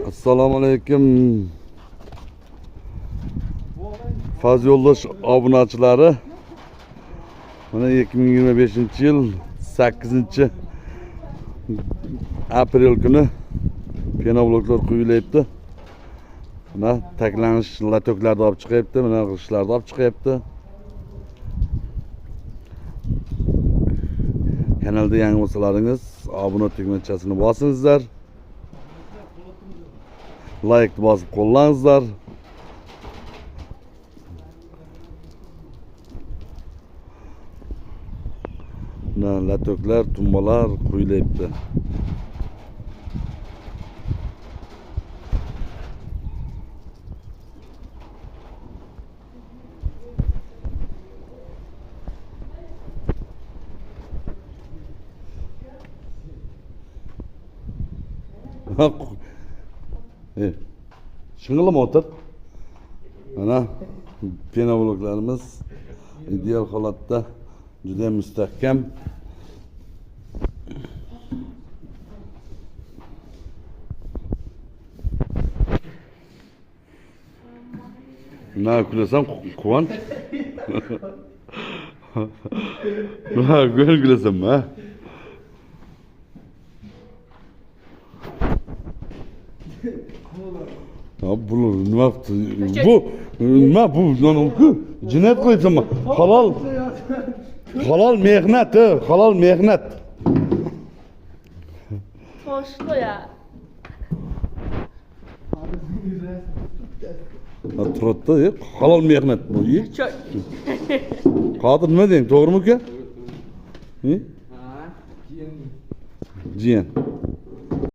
Assalomu alaykum. Faz yo'ldosh obunachilari. Mana 2025-yil 8 aprel kuni penobloklar quyilyapti. Mana taklanish latoklarni olib chiqyapti, mana g'ishtlarni olib chiqyapti. Kanalda yangi bo'lsalaringiz obuna tugmachasini bosingizlar. Like bosib qo'llangizlar. Mana latoklar, tumbalar quyilyapti. Shing'illama o'tir. Mana penobloklarimiz ideal holatda, juda mustahkam. Nima kulasan, Quvonch? Nima kulasanmi? Ha? Bu nima bu? Nima bu? Jinoyat qilyapsanmi? Halol halol mehnat, halol mehnat. Toshli ya. Turibdi, halol mehnat bu. Qodir nima deng, to'g'rimi uka? Ha, jiyan.